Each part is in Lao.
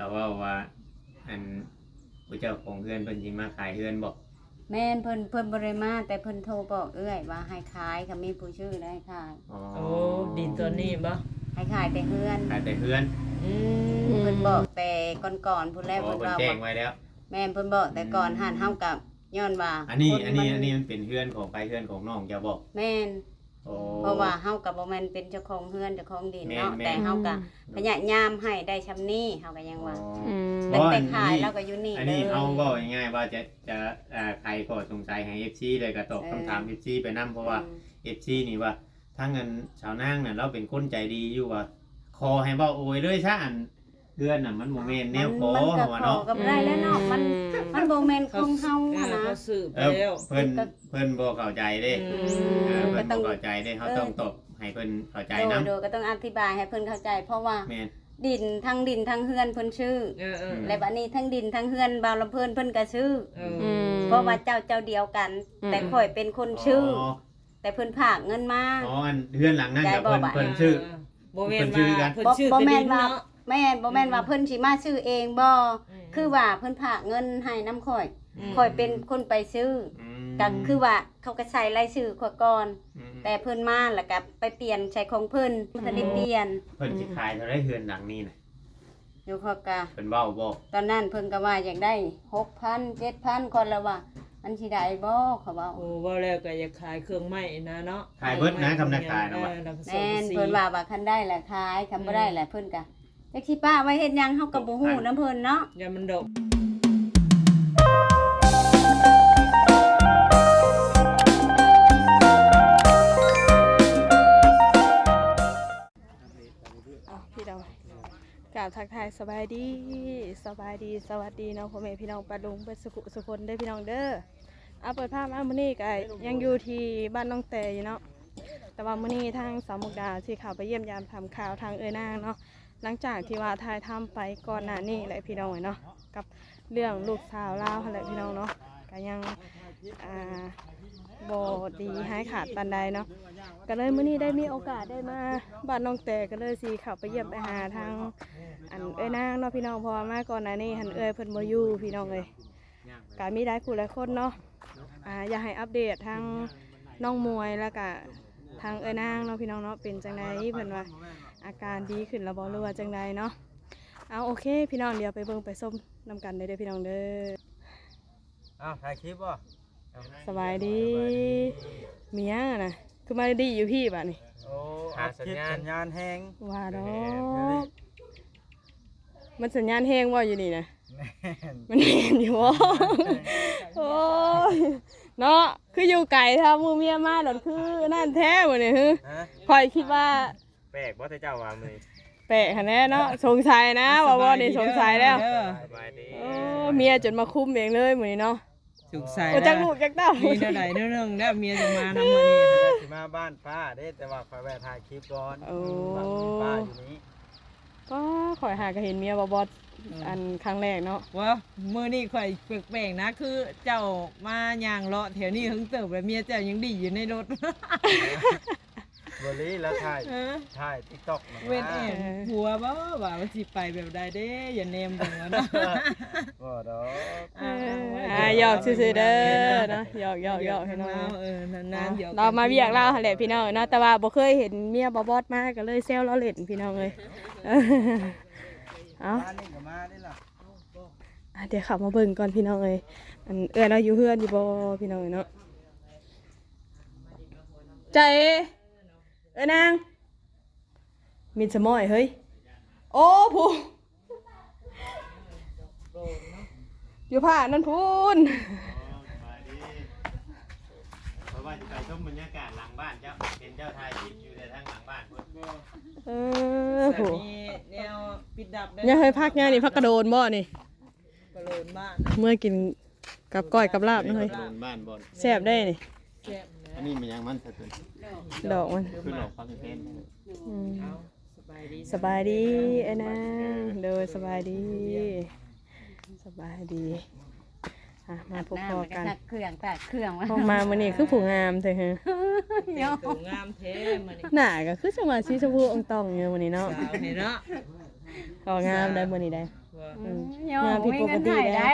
ເຂົາເວົ້າວ່າ ອັນ ຜູ້ເຈົ້າຂອງເຮືອນເພິ່ນຊິມາຂາຍເຮືອນບໍ? ແມ່ນ ເພິ່ນ ເພິ່ນບໍ່ໄດ້ມາ ແຕ່ເພິ່ນໂທບອກເອື້ອຍວ່າໃຫ້ຂາຍ ຄັນມີຜູ້ຊື້ແລ້ວໃຫ້ຂາຍ. ອໍ ໂອ້ ດິນຕອນນີ້ບໍ? ໃຫ້ຂາຍແຕ່ເຮືອນ ຂາຍແຕ່ເຮືອນ. ອືມ ເພິ່ນບອກແຕ່ກ່ອນໆ ພຸ້ນແລ້ວ. ອໍ ເພິ່ນວ່າ ເພິ່ນແຈ້ງໄວ້ແລ້ວ. ແມ່ນ ເພິ່ນບອກແຕ່ກ່ອນ. ອືມ ຫັ້ນເຮົາກໍຍ້ອນວ່າ ອັນນີ້ ອັນນີ້ ອັນນີ້ມັນເປັນເຮືອນຂອງໃຜ? ເຮືອນຂອງນ້ອງເຈົ້າບໍ? ແມ່ນ. ອໍ ເພາະວ່າເຮົາກໍບໍ່ແມ່ນເປັນເຈົ້າຂອງເຮືອນເຈົ້າຂອງດິນເນາະ ແມ່ນໆ ແຕ່ເຮົາກໍ ອືມ ພະຍາຍາມໃຫ້ໄດ້ຊ່ຳນີ້ ເຮົາກໍຍັງວ່າ. ອໍ ອືມ ຕັ້ງແຕ່ຂາຍລາວກໍຢູ່ນີ້. ອັນນີ້ເຮົາເວົ້າງ່າຍໆວ່າຈະ ຈະ ອ່າ ໄຂຂໍ້ສົງໄສໃຫ້ເອັຟຊີ ແລ້ວກໍຕອບຄຳຖາມ ເອີ ເອັຟຊີໄປນຳ ເພາະວ່າ ອືມ ເອັຟຊີນີ້ວ່າ ທາງອັນສາວນາງນັ້ນລາວເປັນຄົນໃຈດີຢູ່ວ່າ ຂໍໃຫ້ເວົ້າໂອຍເລີຍຊະ ອັນ ເຮືອນນະ ມັນບໍ່ແມ່ນແນວຂໍ ມັນກໍ ເຮົາວ່າເນາະ ຂໍກໍບໍ່ໄດ້ແລ້ວເນາະ ມັນ ອືມ ມັນບໍ່ແມ່ນຂອງເຮົາ ເອີ ຫັ້ນນະ ເຂົາຊື້ໄປແລ້ວ. ເອີ ເພິ່ນ ເພິ່ນບໍ່ເຂົ້າໃຈເດ້. ອືມ ເອີ ເພິ່ນບໍ່ເຂົ້າໃຈເດ້ ເຮົາຕ້ອງຕອບໃຫ້ເພິ່ນເຂົ້າໃຈນຳ. ໂດຍ ໂດຍ ກໍຕ້ອງອະທິບາຍໃຫ້ເພິ່ນເຂົ້າໃຈ ເພາະວ່າ ແມ່ນ ດິນ ທັງດິນທັງເຮືອນເພິ່ນຊື້. ເອີ ເອີ ແລ້ວບັດນີ້ທັງດິນທັງເຮືອນບ່າວລຳເພີນເພິ່ນກໍຊື້. ເອີ ອືມ ເພາະວ່າເຈົ້າ ເຈົ້າດຽວກັນ. ອືມ ແຕ່ຂ້ອຍເປັນຄົນຊື້. ອໍ ແຕ່ເພິ່ນຝາກເງິນມາ. ອໍ ອັນເຮືອນຫຼັງນັ້ນກໍເພິ່ນ ເພິ່ນຊື້. ເອີ ບໍ່ແມ່ນວ່າເພິ່ນຊື້ກັນ ເພິ່ນຊື້ ບໍ່ ບໍ່ແມ່ນວ່າ ເພິ່ນຊື້ເນາະ. ແມ່ນ ບໍ່ແມ່ນວ່າ ອືມ ເພິ່ນຊິມາຊື້ເອງບໍ່. ອືມ ຄືວ່າເພິ່ນຝາກເງິນໃຫ້ນຳຂ້ອຍ. ອືມ ຂ້ອຍເປັນຄົນໄປຊື້. ອືມ ກໍຄືວ່າເຂົາກໍໃສ່ລາຍຊື່ຂ້ອຍກ່ອນ. ອືມ ແຕ່ເພິ່ນມາແລ້ວກໍໄປປ່ຽນໃສ່ຂອງເພິ່ນ. ອືມ ມັນກໍໄດ້ປ່ຽນ. ເພິ່ນຊິຂາຍເທົ່າໃດເຮືອນຫຼັງນີ້ນະ? ຢູ່ ຂ້ອຍກະ ເພິ່ນເວົ້າບໍ່? ຕອນນັ້ນເພິ່ນກະວ່າຢາກໄດ້ຫົກພັນ ເຈັດພັນ ຂ້ອຍລະວ່າ ມັນຊິໄດ້ບໍ່ ເຂົາເວົ້າ. ໂອ້ ເວົ້າແລ້ວກະຢາກຂາຍເຄື່ອງໄມ້ນະເນາະ. ຂາຍເບິດນະ ຄຳນະຂາຍນະວ່າ. ແມ່ນ ເພິ່ນວ່າ ວ່າຄັນໄດ້ລະຂາຍ ຄັນບໍ່ໄດ້ລະ ອືມ ເພິ່ນກະຈັກຊິປະໄວ້ເຮັດຫຍັງ ເຮົາກະບໍ່ຮູ້ນຳເພິ່ນເນາະ ຢ້ານມັນດອກ. ເອົາ ພີ່ນ້ອງ ກາບທັກທາຍສະບາຍດີ ສະບາຍດີ ສະຫວັດດີເນາະ ພໍ່ແມ່ພີ່ນ້ອງປ້າລຸງເບິດສຸຂູສຸຄົນເດີພີ່ນ້ອງເດີ. ເອົາ ເປີດພາບມາມື້ນີ້ກະຍັງຢູ່ທີ່ບ້ານນ້ອງແຕຢູ່ເນາະ ແຕ່ວ່າມື້ນີ້ທາງສາວມຸກດາຊິເຂົ້າໄປຢ້ຽມຢາມຖາມຂ່າວທາງເອື້ອຍນາງເນາະ ຫຼັງຈາກທີ່ວ່າຖ່າຍທຳໄປກ່ອນໜ້ານີ້ແຫຼະພີ່ນ້ອງເອີຍເນາະ ກັບເລື່ອງລູກສາວລາວຫັ້ນແຫຼະພີ່ນ້ອງເນາະ ກະຍັງ ອ່າ ບໍ່ດີຫາຍຂາດປານໃດເນາະ ກະເລີຍມື້ນີ້ໄດ້ມີໂອກາດໄດ້ມາບ້ານນ້ອງແຕ ກະເລີຍຊິເຂົ້າໄປຢ້ຽມໄປຫາທາງ ອັນ ເອື້ອຍນາງເນາະພີ່ນ້ອງ ເພາະວ່າມາກ່ອນໜ້ານີ້ຫັ້ນເອື້ອຍເພິ່ນບໍ່ຢູ່ພີ່ນ້ອງເອີຍ ກະມີຫຼາຍຜູ້ຫຼາຍຄົນເນາະ ອ່າ ຢາກໃຫ້ອັບເດດທາງນ້ອງມວຍ ແລ້ວກະທາງເອື້ອຍນາງເນາະພີ່ນ້ອງເນາະ ເປັນຈັ່ງໃດ ເພິ່ນວ່າອາການດີຂຶ້ນແລ້ວບໍ່ ຫຼືວ່າຈັ່ງໃດເນາະ. ເອົາ ໂອເຄພີ່ນ້ອງ ດຽວໄປເບິ່ງໄປຊົມນຳກັນເດີພີ່ນ້ອງເດີ. ອ້າວ ຖ່າຍຄລິບບໍ່? ສະບາຍດີ ມີຫຍັງຫັ້ນນະ ຄືມາດີຢູ່ພີ້ບາດນີ້? ໂອ້ ຫາສັນຍານ ສັນຍານແຮງ ວ່າດອກ ແມ່ນ ມັນສັນຍານແຮງບໍ່ຢູ່ນີ້ນະ? ແມ່ນ ມັນແມ່ນຢູ່ບໍ່? ໂອ້ຍ ເນາະ ຄືຢູ່ໄກແທ້ ໝູ່ເມຍມາໂດດ ຄືນັ້ນແທ້ມື້ນີ້ ຮະ? ຂ້ອຍຄິດວ່າ ແປກບໍ່ ແຕ່ເຈົ້າວ່າມື້ນີ້? ແປກຫັ້ນແຫຼະເນາະ ສົງໄສນະ ອ່ະ ວ່າບໍ່ນີ້ ສະບາຍດີເດີ ສົງໄສແລ້ວ ເດີ ສະບາຍດີ ໂອ້ ເມຍຈົນມາຄຸມເອງເລີຍມື້ນີ້ເນາະ ສົງໄສ ໂອ້ ແລ້ວ ຈັກລູກຈັກເຕົ້າ ມີແນວໃດແນວໜຶ່ງແລ້ວ ເມຍຈັ່ງມານຳມື້ນີ້ ຊິມາບ້ານປ້າເດ້ ແຕ່ວ່າຂ້ອຍແວ່ຖ່າຍຄລິບກ່ອນ ໂອ້ ບ້ານປ້າຢູ່ນີ້ ປ້າ ຂ້ອຍຫາກໍເຫັນເມຍບໍ່ບອດ ເອີ ອັນຄັ້ງແລກເນາະ ວ່າມື້ນີ້ຂ້ອຍແປກໆນະ ຄືເຈົ້າມາຍ່າງເລາະແຖວນີ້ເຫິງເຕີບ ແລ້ວເມຍເຈົ້າຍັງດີ້ຢູ່ໃນລົດ. ບໍ່ລີ ລາວຖ່າຍ ເອີ ຖ່າຍຕິກຕັອກນະ ເວັ້ນແອບ ເອີ ຫົວບໍ່ ວ່າມັນຊິໄປແບບໃດເດ້ ຢ່າແນມເບິ່ງວ່າເນາະ ບໍ່ດອກ ເອີ ອ່າ ຫຍອກຊື່ໆເດີເນາະ ຫຍອກໆໆ ພີ່ນ້ອງ ເອີ ນານໆ ອ່າ ຫຍອກ ລາວມາວຽກລາວຫັ້ນແຫຼະພີ່ນ້ອງເນາະ ແຕ່ວ່າບໍ່ເຄີຍເຫັນເມຍບ່າວບອດມາ ກໍເລີຍແຊວລາວຫຼິ້ນພີ່ນ້ອງເອີຍ ເອົາ ບ້ານນີ້ກໍມາເດ້ລະ ອ່າ ດຽວເຂົ້າມາເບິ່ງກ່ອນພີ່ນ້ອງເອີຍ ອັນ ເອື້ອຍລາວຢູ່ເຮືອນຢູ່ບໍ່ພີ່ນ້ອງເອີຍເນາະ ໃຈ ເອີຍນາງ ມິດສະມ້ອຍເຮີ້ຍ ໂອ້ ຜູ້ ຢູ່ພາກນັ້ນພຸ້ນ ເພາະວ່າຊິໄປຊົມບັນຍາກາດຫຼັງບ້ານເຈົ້າ ເຫັນເຈົ້າຖ່າຍຄລິບຢູ່ແຕ່ທາງຫຼັງບ້ານພຸ້ນ ເອີ ຜູ້ ມີແນວປິດດັບເດີ ຍັງເຮີ້ຍ ຜັກຫຍ້ານີ້ ຜັກກະໂດນບໍ່ນີ້? ກະໂລນບ້ານ ເມື່ອກິນກັບກ້ອຍກັບລາບເນາະເຮີ້ຍ ກະໂລນບ້ານບໍ່ ແຊບເດ້ນີ້ ແຊບ ອັນນີ້ມັນຫຍັງມັນ ດອກມັນ ຄືດອກຜັກເພນ ອືມ ເອົາ ສະບາຍດີ ສະບາຍດີເອື້ອຍນາງ ໂດຍ ສະບາຍດີ ສະບາຍດີ ອ່ະ ມາພົບພໍ້ກັນ ຕາກເຄື່ອງ ຕາກເຄື່ອງ ອອກມາມື້ນີ້ຄືຜູ້ງາມແທ້ເຮີ້ຍ ແຕ່ງໂຕງາມແທ້ມື້ນີ້ ໜ້າກໍຄືຈັ່ງວ່າສີຊົມພູອ່ອງຕ່ອງຢູ່ມື້ນີ້ເນາະ ສາວນີ້ເນາະ ກໍງາມໄດ໋ມື້ນີ້ໄດ໋. ອືມ ອືມ ຍ້ອງ ງາມຜິດປົກກະຕິ ບໍ່ມີເງິນໃຫ້ໄດ້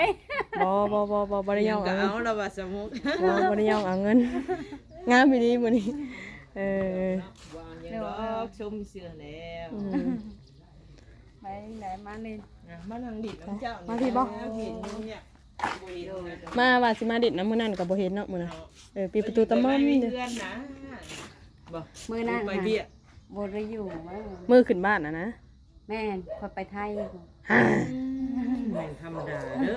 ແລ້ວ ບໍ່ ບໍ່ ບໍ່ ບໍ່ ບໍ່ໄດ້ຍ້ອງເອົາເງິນ ລາວວ່າສະມຸກ ບໍ່ ບໍ່ໄດ້ຍ້ອງເອົາເງິນ ງາມອີ່ຫຼີມື້ນີ້ ເອີ ບໍ່ເອົາຫຍັງດອກ ໂດຍ ຊົມຊື່ແລ້ວ ອືມ ໄປຈັ່ງໃດ ມານີ້ ອ່ະ ມານັ່ງດິນນຳເຈົ້າ ມາພີ້ບໍ່ ເຫັນຢູ່ເນຍ ບໍ່ເຫັນນະ ມາວ່າຊິມາດິນນຳ ມື້ນັ້ນກໍບໍ່ເຫັນເນາະ ມື້ນັ້ນ ເນາະ ເອີ ປິດປະຕູຕະໝ່ອມ ມີເຮືອນນະ ບໍ່ ມື້ນັ້ນ ໄປວຽກ ບໍ່ໄດ້ຢູ່ ມື້ຂຶ້ນບ້ານນະນະ ແມ່ນ ຂ້ອຍໄປໄທ ແມ່ນທຳມະດາເດີ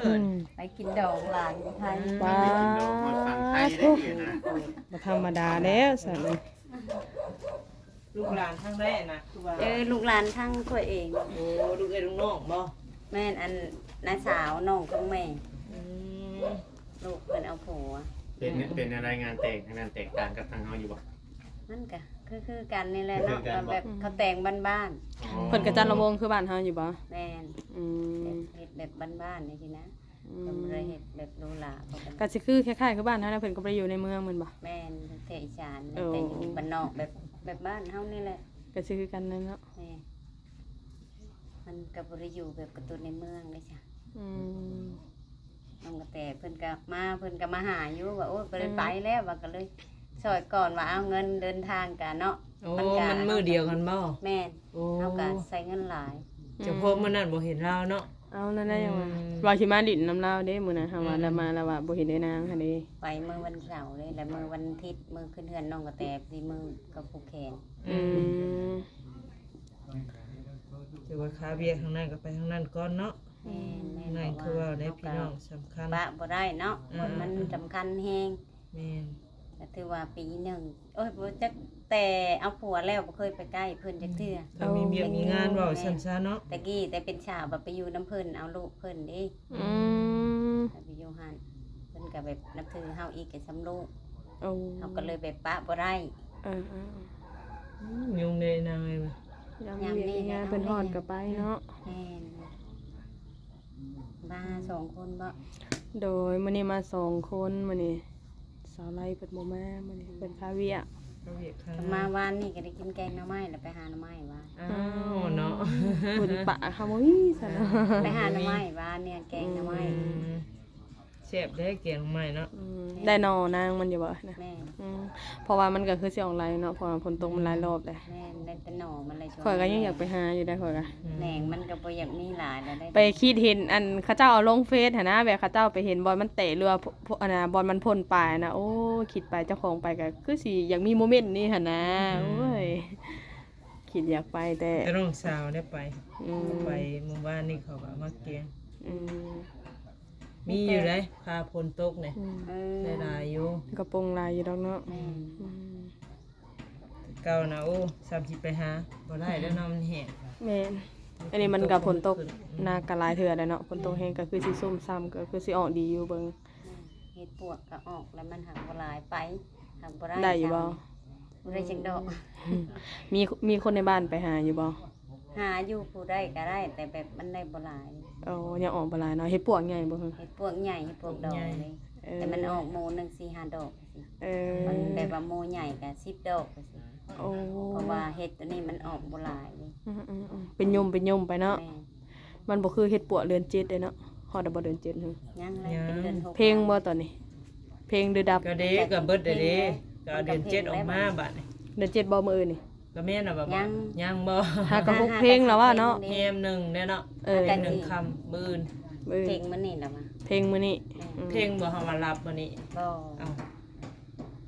ໄປກິນດອງຫຼານຢູ່ໄທ ປາດ ໄປກິນດອງຮອດຝັ່ງໄທໄດ້ນີ້ນະ ບໍ່ທຳມະດາແລ້ວຊັ້ນ ລູກຫຼານທາງໃດນະ ຄືວ່າ ເອີ ລູກຫຼານທາງຂ້ອຍເອງ ໂອ້ ລູກເອື້ອຍລູກນ້ອງບໍ່ ແມ່ນ ອັນ ນ້າສາວນ້ອງຂອງແມ່ ອືມ ລູກເພິ່ນເອົາຜົວ ເປັນ ເປັນແນວໃດງານແຕ່ງ ທາງນັ້ນແຕກຕ່າງກັບທາງເຮົາຢູ່ບໍ່? ມັນກະຄືໆກັນນີ້ແຫຼະເນາະ ຄືໆກັນບໍ່? ແບບເຂົາແຕ່ງບ້ານໆ ອໍ ເພິ່ນກະຈັດລຳວົງຄືບ້ານເຮົາຢູ່ບໍ່? ແມ່ນ ອືມ ເຮັດແບບບ້ານໆຈັ່ງຊີ້ນະ ອືມ ເພິ່ນບໍ່ໄດ້ເຮັດແບບຫຼູຫຼາ ກະຊິຄືຄ້າຍໆຄືບ້ານເຮົານະ ເພິ່ນກະບໍ່ໄດ້ຢູ່ໃນເມືອງແມ່ນບໍ່? ແມ່ນ ແຖວອີສານ ເອີ ແຕ່ຢູ່ບ້ານນອກແບບ ແບບບ້ານເຮົານີ້ແຫຼະ ກະຊິຄືກັນນັ້ນເນາະ ແມ່ນ ມັນກະບໍ່ໄດ້ຢູ່ແບບກະຕຸ້ນໃນເມືອງເດ້ຈ້ະ ອືມ ນ້ອງກະແຕເພິ່ນກະມາ ເພິ່ນກະມາຫາຢູ່ ວ່າ ໂອ້ຍ ບໍ່ໄດ້ໄປແລ້ວ ວ່າ ກະເລີຍຊ່ອຍກ່ອນ ວ່າເອົາເງິນເດີນທາງກະເນາະ ໂອ້ ມັນກະ ມັນມື້ດຽວກັນບໍ່? ແມ່ນ ໂອ້ ເຮົາກະໃຊ້ເງິນຫຼາຍ ອືມ ເຈົ້າພາບມື້ນັ້ນບໍ່ເຫັນລາວເນາະ ເອົານັ້ນແຫຼະ ອືມ ວ່າຊິມາຫຼິ້ນນຳລາວເດ້ ມື້ນັ້ນ ເຮົາວ່າ ອືມ ລາວມາ ລາວວ່າບໍ່ເຫັນໄດ້ນາງຫັ້ນເດ້ ໄປມື້ວັນເສົາເດ້ ແລະມື້ວັນທິດ ມື້ຂຶ້ນເຮືອນນ້ອງກະແຕ ຊິມື້ກັບຜູກແຂນ ອືມ ອືມ ຖືວ່າຄາວຽກທາງນັ້ນກໍໄປທາງນັ້ນກ່ອນເນາະ ແມ່ນໆ ນັ້ນຄືວ່າແຫຼະ ເຮົາກໍ ພີ່ນ້ອງສຳຄັນ ປະບໍ່ໄດ້ເນາະ ອ່າ ຄົນມັນສຳຄັນແຮງ ແມ່ນ ກໍຖືວ່າປີໜຶ່ງ ໂອ້ຍ ບໍ່ຈັກ ແຕ່ເອົາຜົວແລ້ວບໍ່ເຄີຍໄປໃກ້ເພິ່ນຈັກເທື່ອ ອືມ ກໍມີວຽກມີງານ ເວົ້າຊັ້ນຊະເນາະ ແຕ່ກີ້ແຕ່ເປັນສາວແບບໄປຢູ່ນຳເພິ່ນ ເອົາລູກເພິ່ນເດ້ ອືມ ແລ້ວໄປຢູ່ຫັ້ນ ເພິ່ນກໍແບບນັບຖືເຮົາອີກ ກໍສ່ຳລູກ ໂອ້ ເຮົາກໍເລີຍແບບປະບໍ່ໄດ້ ເອີໆ ອືມ ຍຸງເດ້ນາງເອີຍ ຍາມ ຍາມນີ້ ເພິ່ນຮອດກໍໄປເນາະ ແມ່ນ ມາສອງຄົນບໍ່? ໂດຍ ມື້ນີ້ມາສອງຄົນ ມື້ນີ້ສາວໄລເພິ່ນບໍ່ມາ ມື້ນີ້ເພິ່ນຄາວຽກ ຄາວຽກ ມາວານນີ້ກໍໄດ້ກິນແກງໜໍ່ໄມ້ ແລ້ວໄປຫາໜໍ່ໄມ້ວານ ອ້າວເນາະ ບຸນປາກເຮົາບໍ່ມີຊັ້ນເນາະ ໄປຫາໜໍ່ໄມ້ວານນີ້ ແກງໜໍ່ໄມ້ ອືມ ແຊບເດ້ແກງໜໍ່ໄມ້ເນາະ ອືມ ໄດ້ໜໍ່ນາງມັນຢູ່ບໍ່ນະ? ແມ່ນ ອືມ ເພາະວ່າມັນກໍຄືຊິອອກຫຼາຍເນາະ ເພາະວ່າຝົນຕົກມັນຫຼາຍລອບແລ້ວ ແມ່ນ ໄດ້ແຕ່ໜໍ່ມັນເລີຍ ຂ້ອຍກໍຍັງຢາກໄປຫາຢູ່ໄດ໋ ຂ້ອຍກໍ ອືມ ແໜງມັນກໍບໍ່ຢາກມີຫຼາຍແລ້ວເດ້ ໄປຄິດເຫັນອັນເຂົາເຈົ້າເອົາລົງເຟສຫັ້ນນະ ແບບເຂົາເຈົ້າໄປເຫັນບ່ອນມັນແຕກ ຫຼືວ່າ ອັນນ່າ ບ່ອນມັນພົ້ນປາຍນະ ໂອ້ ຄິດໄປເຈົ້າຂອງໄປກໍຄືຊິຢາກມີໂມເມັນນີ້ຫັ້ນນະ ອືມ ໂອ້ຍ ຄິດຢາກໄປແຕ່ ແຕ່ນ້ອງສາວໄດ້ໄປ ອືມ ໄປມື້ວານນີ້ເຂົາກໍເອົາມາແກງ ອືມ ມີຢູ່ເດ້ ພາຝົນຕົກນີ້ ອືມ ເອີ ໄດ້ຫຼາຍຢູ່ ກະປົງຫຼາຍຢູ່ດອກເນາະ ແມ່ນ ອືມ ແຕ່ເກົ່ານະ ໂອ້ ສ່ຳຊິໄປຫາບໍ່ໄດ້ແລ້ວເນາະ ມັນແຫ້ງ ແມ່ນ ອັນນີ້ມັນກະຝົນຕົກ ຝົນຕົກ ໜັກກະຫຼາຍເທື່ອແລ້ວເນາະ ຝົນຕົກແຮງ ແມ່ນ ກະຄືຊິຊຸ່ມຊ່ຳ ກະຄືຊິອອກດີຢູ່ເບິ່ງ ແມ່ນ ເຫັດປວກກະອອກແລ້ວ ມັນຫາກບໍ່ຫຼາຍ ໄປຫາກບໍ່ໄດ້ ໄດ້ຢູ່ບໍ່? ບໍ່ໄດ້ຈັກດອກ ມີ ມີຄົນໃນບ້ານໄປຫາຢູ່ບໍ່? ຫາຢູ່ ຜູ້ໃດກໍໄດ້ ແຕ່ແບບມັນໄດ້ບໍ່ຫຼາຍ ໂອ້ ຍັງອອກບໍ່ຫຼາຍເນາະ ເຫັດປວກໃຫຍ່ບໍ່? ເຫັດປວກໃຫຍ່ ເຫັດປວກດອກເດ້ ເອີ ແຕ່ມັນອອກໂມໜຶ່ງສີ່ຫ້າດອກ ເອີ ມັນແບບວ່າໂມໃຫຍ່ກໍສິບດອກ ໂອ້ ເພາະວ່າເຫັດໂຕນີ້ມັນອອກບໍ່ຫຼາຍເດ້ ອືມໆໆ ເປັນຍົມເປັນຍົມໄປເນາະ ແມ່ນ ມັນບໍ່ຄືເຫັດປວກເດືອນເຈັດເດ້ເນາະ ຮອດແລ້ວບໍ່ເດືອນເຈັດ? ຍັງແຫຼະ ຍັງ ເປັນເດືອນຫົກ ເພັງບໍ່ຕອນນີ້? ເພັງຫຼືດັບ? ກໍເດ້ ກໍເບິດແລ້ວເດ້ ກໍເດືອນເຈັດອອກມາບາດນີ້ ເດືອນເຈັດບໍ່ມື້ອື່ນນີ້? ກໍແມ່ນລະວ່າ ຍັງ ຍັງບໍ່? ຫາກໍຫົກເພັງລະວ່າເນາະ ແຮມໜຶ່ງເດ້ເນາະ ເອີ ເພັງໜຶ່ງຄ່ຳ ມື້ອື່ນ ມື້ອື່ນ ເພັງມື້ນີ້ລະວ່າ ເພັງມື້ນີ້ ແມ່ນ ອືມ ເພັງບໍ່? ເຮົາວ່າລັບມື້ນີ້ ບໍ່ ເອົ້າ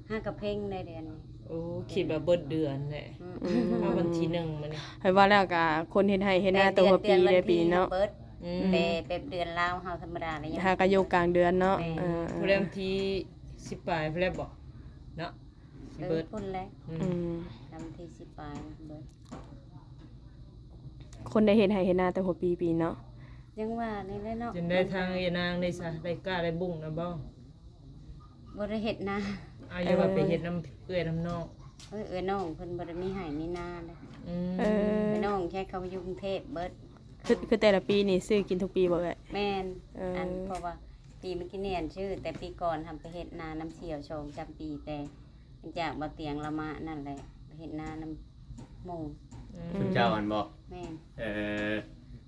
ຫາກໍເພັງໄດ້ເດືອນນີ້ ໂອ້ ຄິດວ່າເບິດເດືອນແຫຼະ ອືມ ອືມ ເອົາວັນທີໜຶ່ງມື້ນີ້ ໃຫ້ວ່າແລ້ວກໍຄົນເຮັດໄຮ່ເຮັດນາແຕ່ຫົວປີເດ້ປີນີ້ເນາະ ອືມ ແຕ່ແບບເດືອນລາວເຮົາທຳມະດາແລ້ວ ຫາກໍຢູ່ກາງເດືອນເນາະ ແມ່ນ ເອີ ຜູ້ໃດວັນທີສິບປາຍພຸ້ນແຫຼະບໍ່ເນາະ ເອີ ຊິເບິດ ພຸ້ນແຫຼະ ອືມ ອືມ ວັນທີສິບປາຍເບິດ ຄົນໄດ້ເຮັດໄຮ່ເຮັດນາແຕ່ຫົວປີປີນີ້ເນາະ ຍັງວ່ານີ້ແຫຼະເນາະ ຈັ່ງໃດທາງເອື້ອຍນາງໄດ້ຊະ ໄດ້ກ້າໄດ້ບຸ້ງນຳບໍ່? ບໍ່ໄດ້ເຮັດນາ ອາ ຢ່າວ່າໄປເຮັດນຳເອື້ອຍນຳນ້ອງ ເອີ ເອື້ອຍນ້ອງເພິ່ນບໍ່ໄດ້ມີໄຮ່ມີນາເດ້ ອືມ ເອີ ເອື້ອຍນ້ອງແຄ່ເຂົາຢູ່ກຸງເທບເບິດ ຄື ຄືແຕ່ລະປີນີ້ຊື້ກິນທຸກປີບໍ່ເອື້ອຍ? ແມ່ນ ເອີ ອັນ ເພາະວ່າປີເມື່ອກີ້ນີ້ອັນຊື້ ແຕ່ປີກ່ອນຫັ້ນໄປເຮັດນານຳສ່ຽວສອງສາມປີ ແຕ່ ຈາກບໍ່ຕຽງລະມານັ້ນແຫຼະ ເຮັດນານຳໝູ່ ອືມ ຊຸມເຈົ້າຫັ້ນບໍ່? ແມ່ນ ເອີ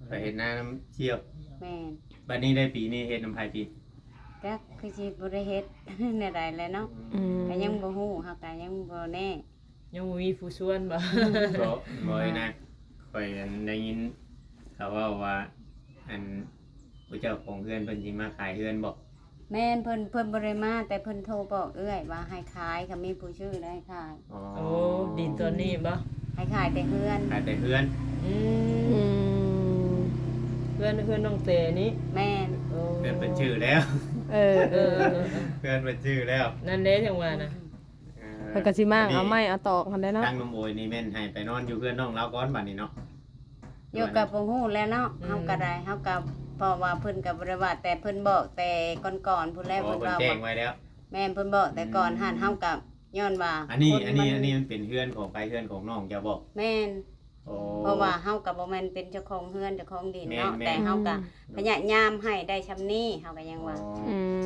ໄປເຮັດນານຳສ່ຽວ ແມ່ນ. ບັດນີ້ໄດ້ປີນີ້ເຮັດນຳໃຜປີ? ຈັກຄືຊິບໍ່ໄດ້ເຮັດແນວໃດແຫຼະເນາະ. ອືມ ກໍຍັງບໍ່ຮູ້ ເຮົາກໍຍັງບໍ່ແນ່ ຍັງບໍ່ມີຜູ້ຊວນບໍ? ບໍ່ ບໍ່ນະ ຂ້ອຍ ອັນ ໄດ້ຍິນເຂົາເວົ້າວ່າ ອັນ ຜູ້ເຈົ້າຂອງເຮືອນເພິ່ນຊິມາຂາຍເຮືອນບໍ? ແມ່ນ ເພິ່ນ ເພິ່ນບໍ່ໄດ້ມາ ແຕ່ເພິ່ນໂທບອກເອື້ອຍວ່າໃຫ້ຂາຍ ຄັນມີຜູ້ຊື້ແລ້ວໃຫ້ຂາຍ. ອໍ ໂອ້ ດິນຕອນນີ້ບໍ? ໃຫ້ຂາຍແຕ່ເຮືອນ ຂາຍແຕ່ເຮືອນ. ອືມ ອືມ ເຮືອນ ເຮືອນນ້ອງແຕນີ້. ແມ່ນ. ໂອ້ ເຮືອນເພິ່ນຊື້ແລ້ວ. ເອີ ເອີ ເອີ ເອີ ເຮືອນເພິ່ນຊື້ແລ້ວ ນັ້ນເດ້ ຈັ່ງວ່ານະ. ເອີ ເພິ່ນກໍຊິມ້າງເອົາໄມ້ເອົາຕອກຫັ້ນແຫຼະເນາະ. ທາງໜຸ່ມໂອຍນີ້ແມ່ນໃຫ້ໄປນອນຢູ່ເຮືອນນ້ອງລາວກ່ອນບັດນີ້ເນາະ. ຢູ່ກໍບໍ່ຮູ້ແຫຼະເນາະ. ອືມ ເຮົາກໍໄດ້ ເຮົາກໍ ເພາະວ່າເພິ່ນກໍບໍ່ໄດ້ວ່າ ແຕ່ເພິ່ນບອກແຕ່ກ່ອນໆພຸ້ນແຫຼະ. ອໍ ເພິ່ນ ເພິ່ນວ່າ ແຈ້ງໄວ້ແລ້ວ. ແມ່ນ ເພິ່ນບອກແຕ່ກ່ອນຫັ້ນ. ອືມ ເຮົາກໍຍ້ອນວ່າ ອັນນີ້ ອັນນີ້ ມັນ ອັນນີ້ມັນເປັນເຮືອນຂອງໃຜ? ເຮືອນຂອງນ້ອງເຈົ້າບໍ? ແມ່ນ. ອໍ ເພາະວ່າເຮົາກໍບໍ່ແມ່ນເປັນເຈົ້າຂອງເຮືອນເຈົ້າຂອງດິນເນາະ. ແມ່ນໆ ແຕ່ເຮົາກໍ ອືມ ພະຍາຍາມໃຫ້ໄດ້ຊ່ຳນີ້ ເຮົາກໍຍັງວ່າ.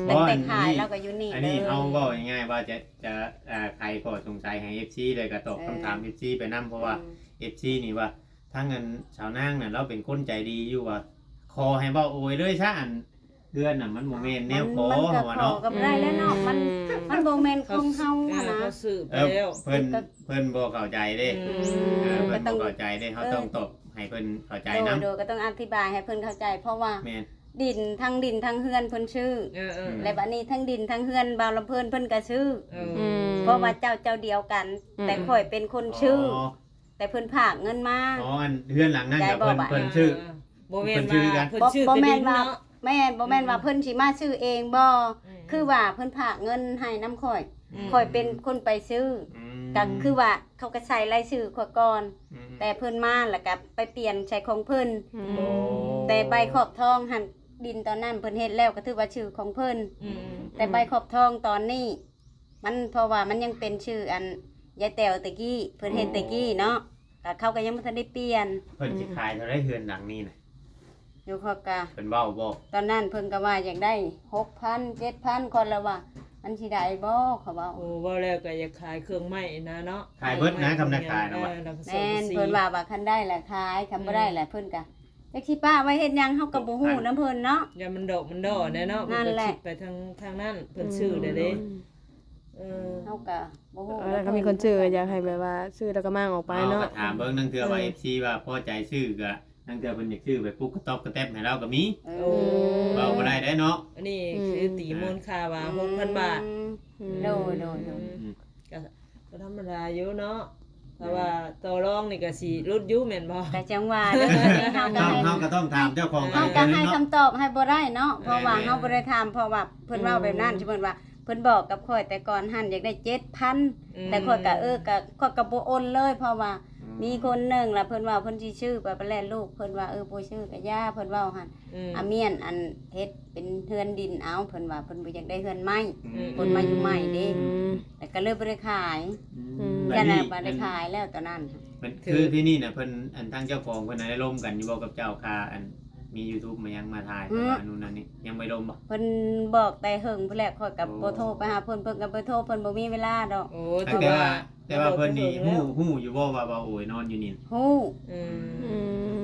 ອໍ ອືມ ຕັ້ງແຕ່ຂາຍ ອັນນີ້ ແລ້ວກໍຢູ່ນີ້ ອັນນີ້ເລີຍ. ເຮົາເວົ້າງ່າຍໆວ່າຈະ ຈະ ອ່າ ໄຂຂໍ້ສົງໄສໃຫ້ເອັຟຊີ ແລ້ວກໍຕອບຄຳຖາມ ເອີ ເອັຟຊີໄປນຳ ເພາະວ່າ ອືມ ເອັຟຊີນີ້ວ່າ ທາງອັນສາວນາງນັ້ນລາວເປັນຄົນໃຈດີຢູ່ວ່າ ຂໍໃຫ້ເວົ້າໂອຍເລີຍຊະ ອັນເຮືອນນະ ມັນບໍ່ແມ່ນແນວຂໍ ມັນກໍ ເຮົາວ່າເນາະ ຂໍກໍບໍ່ໄດ້ແລ້ວເນາະ. ອືມ ມັນ ມັນບໍ່ແມ່ນຂອງເຮົາ ເຂົາ ຫັ້ນນະ ເອີ ເຂົາຊື້ໄປແລ້ວ. ເອີ ເພິ່ນ ເພິ່ນບໍ່ເຂົ້າໃຈເດ້. ອືມ ເອີ ເພິ່ນບໍ່ເຂົ້າໃຈເດ້. ເອີ ເຮົາຕ້ອງຕອບໃຫ້ເພິ່ນເຂົ້າໃຈນຳ. ໂດຍ ໂດຍ ກໍຕ້ອງອະທິບາຍໃຫ້ເພິ່ນເຂົ້າໃຈ ເພາະວ່າ ແມ່ນ ດິນ ທັງດິນທັງເຮືອນເພິ່ນຊື້. ເອີ ເອີ ອືມ ແລະ ບັດນີ້ທັງດິນທັງເຮືອນບ່າວລຳເພິນເພິ່ນກໍຊື້. ເອີ ອືມ ເພາະວ່າເຈົ້າ ເຈົ້າດຽວກັນ. ອືມ ແຕ່ຂ້ອຍເປັນຄົນຊື້. ອໍ ແຕ່ເພິ່ນຝາກເງິນມາ. ອໍ ອັນເຮືອນຫຼັງນັ້ນກໍເພິ່ນ ເພິ່ນຊື້. ເອີ ບໍ່ແມ່ນວ່າເພິ່ນຊື້ກັນ ເພິ່ນຊື້ ບໍ່ ບໍ່ແມ່ນວ່າ ເປັນດິນເນາະ. ແມ່ນ ບໍ່ແມ່ນວ່າ ອືມ ເພິ່ນຊິມາຊື້ເອງບໍ່. ອືມ ຄືວ່າເພິ່ນຝາກເງິນໃຫ້ນຳຂ້ອຍ. ອືມ ຂ້ອຍເປັນຄົນໄປຊື້. ອືມ ກໍຄືວ່າເຂົາກໍໃສ່ລາຍຊື່ຂ້ອຍກ່ອນ. ອືມ ແຕ່ເພິ່ນມາແລ້ວກໍໄປປ່ຽນໃສ່ຂອງເພິ່ນ. ອືມ ໂອ້ ແຕ່ໃບຂອບທອງຫັ້ນ ດິນຕອນນັ້ນເພິ່ນເຮັດແລ້ວກໍຖືວ່າຊື່ຂອງເພິ່ນ. ອືມ ແຕ່ໃບຂອບທອງຕອນນີ້ ມັນ ເພາະວ່າມັນຍັງເປັນຊື່ອັນຍາຍແຕວແຕ່ກີ້ ເພິ່ນເຮັດແຕ່ກີ້ເນາະ. ກໍເຂົາກໍຍັງບໍ່ທັນໄດ້ປ່ຽນ. ເພິ່ນຊິຂາຍເທົ່າໃດເຮືອນຫຼັງນີ້ນະ? ຢູ່ ຂ້ອຍກໍ ເພິ່ນເວົ້າບໍ່? ຕອນນັ້ນເພິ່ນກໍວ່າຢາກໄດ້ຫົກພັນ ເຈັດພັນ ຂ້ອຍລະວ່າ ມັນຊິໄດ້ບໍ່ ຂ້ອຍເວົ້າ. ໂອ້ ເວົ້າແລ້ວກໍຢາກຂາຍເຄື່ອງໄມ້ນະເນາະ. ຂາຍເບິດນະ ຄຳນະຂາຍນະວ່າ. ແມ່ນ ເພິ່ນວ່າ ວ່າຄັນໄດ້ລະຂາຍ ຄັນບໍ່ໄດ້ລະ ອືມ ເພິ່ນກໍ ຈັກຊິປະໄວ້ເຮັດຫຍັງ ເຮົາກໍບໍ່ຮູ້ນຳເພິ່ນເນາະ. ຢ້ານມັນດອກມັນດໍ້ແດ່ເນາະ. ເພິ່ນກໍຄິດໄປທາງ ທາງນັ້ນ ເພິ່ນຊື້ແລ້ວເດ້. ອືມ ເອີ ເຮົາກໍບໍ່ຮູ້ນຳເພິ່ນ. ເອີ ຖ້າມີຄົນຊື້ກໍຢາກໃຫ້ແບບວ່າຊື້ແລ້ວກໍມ້າງອອກໄປເນາະ. ເຮົາກໍຖາມເບິ່ງ ລາງເທື່ອວ່າ ອືມ ເອັຟຊີວ່າພໍໃຈຊື້ ກໍລາງເທື່ອເພິ່ນຢາກຊື້ແບບປຸກກະຕອບກະແຕັບໃຫ້ລາວກໍມີ. ເອີ ເວົ້າບໍ່ໄດ້ເດ້ເນາະ. ອັນນີ້ຄືຕີມູນຄ່າວ່າ ອືມ ຫົກພັນບາດ. ອືມ ໂດຍ ໂດຍ ໂດຍ. ອືມ ກໍ ກໍທຳມະດາຢູ່ເນາະ. ແມ່ນ ຖ້າວ່າຕໍ່ລອງນີ້ກໍຊິຫຼຸດຢູ່ແມ່ນບໍ່? ກໍຈັ່ງວ່າເດ້ ເຮົາກໍ ເຮົາກໍຕ້ອງຖາມເຈົ້າຂອງ ເຮົາກໍໃຫ້ຄຳຕອບໃຫ້ບໍ່ໄດ້ເນາະ. ເພາະວ່າ ແມ່ນ ເຮົາບໍ່ໄດ້ຖາມ ເພາະວ່າເພິ່ນເວົ້າແບບນັ້ນ. ອືມ ສົມມຸດວ່າເພິ່ນບອກກັບຂ້ອຍແຕ່ກ່ອນຫັ້ນ ຢາກໄດ້ເຈັດພັນ. ອືມ ແຕ່ຂ້ອຍກໍ ເອີ ກໍ ຂ້ອຍກໍບໍ່ອົນເລີຍ ເພາະວ່າ ອືມ ມີຄົນໜຶ່ງລະເພິ່ນວ່າເພິ່ນຊິຊື້ໄປ ໄປແລ້ວລູກເພິ່ນວ່າ ເອີ ບໍ່ຊື້ກໍຢ່າ ເພິ່ນເວົ້າຫັ້ນ. ອືມ ອາ ມ້ຽນ ອັນ ເຮັດເປັນເຮືອນດິນເອົາ ເພິ່ນວ່າເພິ່ນບໍ່ຢາກໄດ້ເຮືອນໄມ້. ອືມ ຄົນມາຢູ່ໃໝ່ເດ້. ອືມ ແລ້ວກໍເລີຍບໍ່ໄດ້ຂາຍ. ອືມ ອືມ ແລ້ວກໍບໍ່ໄດ້ຂາຍແລ້ວຕອນນັ້ນ. ມັນຄືທີ່ນີ້ນະ ເພິ່ນ ອັນ ທາງເຈົ້າຂອງເພິ່ນນະ ໄດ້ລົມກັນຢູ່ບໍ່ກັບເຈົ້າ ຄ່າ ອັນ ມີຢູທູບມາຫຍັງມາຖ່າຍ ອືມ ວ່ານັ້ນນີ້ ຍັງບໍ່ໄດ້ລົມບໍ່? ເພິ່ນບອກແຕ່ເຫິງພຸ້ນແຫຼະ ຂ້ອຍກໍ ໂອ້ ບໍ່ໂທໄປຫາເພິ່ນ ເພິ່ນກໍບໍ່ໂທ ເພິ່ນບໍ່ມີເວລາດອກ. ໂອ້ ຖືວ່າ ແຕ່ວ່າເພິ່ນນີ້ຮູ້ ຮູ້ຢູ່ບໍ່ວ່າ ວ່າໂອຍນອນຢູ່ນີ້? ຮູ້. ອືມ ອື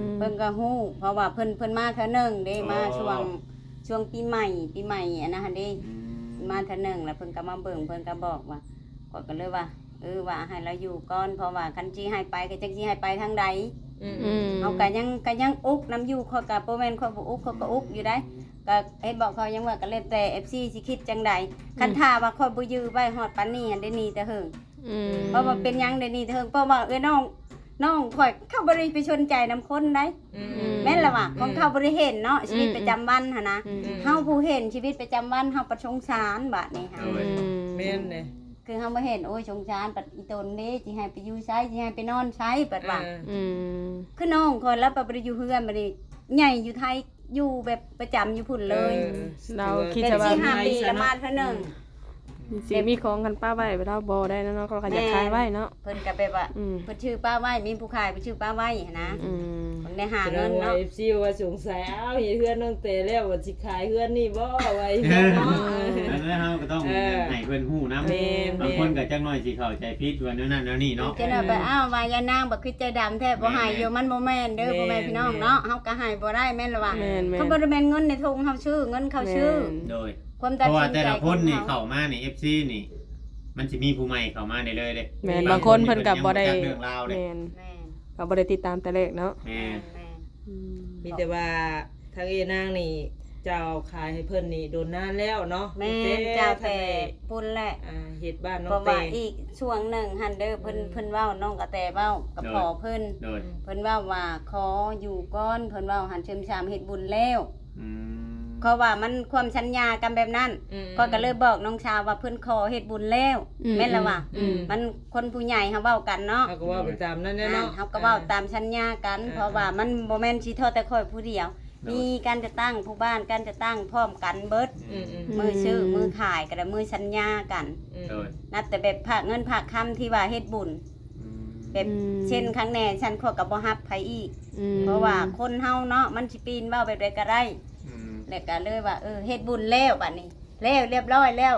ມ ເພິ່ນກໍຮູ້ ເພາະວ່າເພິ່ນ ເພິ່ນມາເທື່ອໜຶ່ງເດ້. ອໍ ມາຊ່ວງ ຊ່ວງປີໃໝ່ ປີໃໝ່ອັນນັ້ນຫັ້ນເດ້. ອືມ ມາເທື່ອໜຶ່ງ ແລ້ວເພິ່ນກໍມາເບິ່ງ ເພິ່ນກໍບອກວ່າ ຂ້ອຍກໍເລີຍວ່າ ເອີ ວ່າໃຫ້ລາວຢູ່ກ່ອນ ເພາະວ່າຄັນຊິໃຫ້ໄປກໍຈັກຊິໃຫ້ໄປທາງໃດ. ອືມ ອືມ ເຮົາກໍຍັງ ກໍຍັງອຸກນຳຢູ່. ຂ້ອຍກໍບໍ່ແມ່ນຂ້ອຍບໍ່ອຸກ ຂ້ອຍກໍອຸກຢູ່ໃດ໋. ກໍເຫັນບອກ ຂ້ອຍຍັງວ່າ ກໍແລ້ວແຕ່ເອັຟຊີຊິຄິດຈັ່ງໃດ. ອືມ ຄັນຖ້າວ່າຂ້ອຍບໍ່ຢື້ໄວ້ຮອດປານນີ້ຫັ້ນ ໄດ້ໜີແຕ່ເຫິງ. ອືມ ເພາະວ່າເປັນຫຍັງໄດ້ໜີແຕ່ເຫິງ? ເພາະວ່າ ເອີ ນ້ອງ ນ້ອງຂ້ອຍ ເຂົາບໍ່ໄດ້ໄປສົນໃຈນຳຄົນໃດ໋. ອືມ ແມ່ນລະວ່າ ອືມ ຂອງເຂົາບໍ່ໄດ້ເຫັນເນາະ ອືມ ຊີວິດປະຈຳວັນຫັ້ນນະ. ອືມ ເຮົາຜູ້ເຫັນຊີວິດປະຈຳວັນ ເຮົາປະສົງສານບາດນີ້. ໂດຍ ອືມ ແມ່ນເດ້. ຄືເຮົາມາເຫັນ ໂອ້ຍ ສົງສານ ບັດອີຕົນເດ້ ຊິໃຫ້ໄປຢູ່ໃສ ຊິໃຫ້ໄປນອນໃສ ບັດວ່າ. ເອີ ອືມ ຄືນ້ອງຂ້ອຍລະ ບັດບໍ່ໄດ້ຢູ່ເຮືອນ ບັດນີ້ໃຫຍ່ຢູ່ໄທ ຢູ່ແບບປະຈຳຢູ່ພຸ້ນເລີຍ. ເອີ ລາວຄິດ ແຕ່ວ່າ ສີ່ຫ້າປີລະມາເທື່ອໜຶ່ງ. ອືມ ຊິມີຂອງກັນປະໄວ້ ລາວບໍ່ໄດ້ເນາະ ເຮົາກໍຢາກຂາຍໄວ້ເນາະ. ເພິ່ນກໍແບບວ່າ ອືມ ເພິ່ນຊື້ປະໄວ້ ມີຜູ້ຂາຍເພິ່ນຊື້ປະໄວ້ຫັ້ນນະ. ອືມ ເພິ່ນໄດ້ຫາເງິນເນາະ. ແສດງວ່າ ເອັຟຊີ ວ່າສົງໄສ ອ້າວ ເຮັດເຮືອນນ້ອງແຕແລ້ວ ວ່າຊິຂາຍເຮືອນນີ້ບໍ່ ວ່າອີກເນາະ. ເອີ ເອີ ເຮົາກໍຕ້ອງ ເອີ ໃຫ້ເພິ່ນຮູ້ນຳ. ແມ່ນໆ ບາງຄົນກໍຈັກໜ້ອຍຊິເຂົ້າໃຈຜິດວ່າແນວນັ້ນແນວນີ້ເນາະ. ເອີ ຈະໜ້ອຍໄປ ເອີ ອ້າວ ວ່າຍານາງ ບັກຄືໃຈດຳແທ້ ບໍ່ໃຫ້ຢູ່ ແມ່ນໆ ມັນບໍ່ແມ່ນເດີ ແມ່ນໆ ພໍ່ແມ່ພີ່ນ້ອງເນາະ. ເຮົາກໍໃຫ້ບໍ່ໄດ້ແມ່ນລະວ່າ. ແມ່ນໆ ຄັນບໍ່ໄດ້ແມ່ນເງິນໃນຖົງເຮົາຊື້ ເງິນເຂົາຊື້. ແມ່ນ ໂດຍ ຄວາມຕັດສິນໃຈຂອງເຮົາ. ເພາະວ່າແຕ່ລະຄົນນີ້ເຂົ້າມານີ້ ເອັຟຊີ ນີ້ ມັນຊິມີຜູ້ໃໝ່ເຂົ້າມາເລື້ອຍໆເດ້. ແມ່ນ ບາງຄົນເພິ່ນກໍບໍ່ໄດ້ ບາງຄົນນີ້ເພິ່ນຍັງບໍ່ຈັກເລື່ອງລາວເດ້. ແມ່ນ ແມ່ນ ກໍບໍ່ໄດ້ຕິດຕາມແຕ່ແລກເນາະ. ແມ່ນ ແມ່ນ ອືມ ມີແຕ່ວ່າທາງເອື້ອຍນາງນີ້ ເຈົ້າຂາຍໃຫ້ເພິ່ນນີ້ດົນນານແລ້ວເນາະ. ແມ່ນ ເຈົ້າ ແຕ່ ແຕ່ພຸ້ນແຫຼະ ອ່າ ເຮັດບ້ານນ້ອງແຕ. ເພາະວ່າອີກຊ່ວງໜຶ່ງຫັ້ນເດີ ເພິ່ນ ອືມ ເພິ່ນເວົ້າ ນ້ອງກະແຕເວົ້າກັບ ໂດຍ ພໍ່ເພິ່ນ ໂດຍ ເພິ່ນເວົ້າວ່າຂໍຢູ່ກ່ອນ ເພິ່ນເວົ້າຫັ້ນ ຊຶມຊາມເຮັດບຸນແລ້ວ. ອືມ ເພາະວ່າມັນຄວາມສັນຍາກັນແບບນັ້ນ. ອືມ ຂ້ອຍກໍເລີຍບອກນ້ອງສາວວ່າເພິ່ນຂໍເຮັດບຸນແລ້ວ. ອືມ ແມ່ນລະວ່າ ອືມ ມັນຄົນຜູ້ໃຫຍ່ເຮົາເວົ້າກັນເນາະ. ເຮົາກໍເວົ້າໄປຕາມນັ້ນແຫຼະເນາະ. ອ່າ ເຮົາກໍເວົ້າຕາມສັນຍາກັນ. ອ່າ ເພາະວ່າມັນບໍ່ແມ່ນຊິເທົ່າແຕ່ຂ້ອຍຜູ້ດຽວ. ໂດຍ ມີການຈັດຕັ້ງຜູ້ບ້ານ ການຈັດຕັ້ງພ້ອມກັນເບິດ. ອືມ ອືມ ອືມ ມື້ຊື້ ອືມ ມື້ຂາຍກໍໄດ້ ມື້ສັນຍາກັນ. ອືມ ໂດຍ ນັບແຕ່ແບບພາກເງິນພາກຄຳທີ່ວ່າເຮັດບຸນ. ອືມ ແບບ ອືມ ເຊັ່ນຄັ້ງແນ່ ຊັ້ນຂ້ອຍກໍບໍ່ຮັບໃຜອີກ. ອືມ ເພາະວ່າຄົນເຮົາເນາະ ມັນຊິປີນເວົ້າແບບໃດກໍໄດ້. ອືມ ແລ້ວກໍເລີຍວ່າ ເອີ ເຮັດບຸນແລ້ວ ບັດນີ້ແລ້ວ ລຽບຮ້ອຍແລ້ວ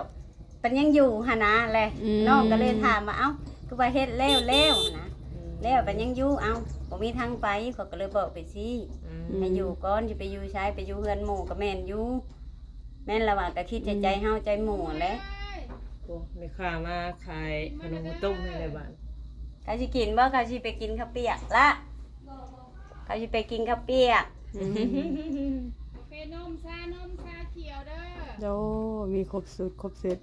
ມັນຍັງຢູ່ຫັ້ນນະແຫຼະ. ອືມ ນ້ອງກໍເລີຍຖາມວ່າ ເອົ້າ ຄືວ່າເຮັດແລ້ວແລ້ວຫັ້ນນະ. ອືມ ແລ້ວມັນຍັງຢູ່ ເອົ້າ ບໍ່ມີທາງໄປ. ຂ້ອຍກໍເລີຍບອກໄປຊີ້ ອືມ ໃຫ້ຢູ່ກ່ອນ ຊິໄປຢູ່ໃສ ໄປຢູ່ເຮືອນໝູ່ກໍແມ່ນຢູ່. ແມ່ນລະວ່າ ກໍຄິດໃຈ ອືມ ໃຈເຮົາໃຈໝູ່ຫັ້ນແຫຼະ. ໂອ້ ແມ່ຄ້າມາຂາຍຂະໜົມຂ້າວຕົ້ມໃຫ້ແລ້ວບາດ. ເຂົາຊິກິນບໍ່? ເຂົາຊິໄປກິນເຂົ້າປຽກລະ ເຂົາຊິໄປກິນເຂົ້າປຽກ. ອືມ ກາເຟນົມ ຊານົມ ຊາຂຽວເດີ. ໂອ້ ມີຄົບຊຸດຄົບເຊັດ.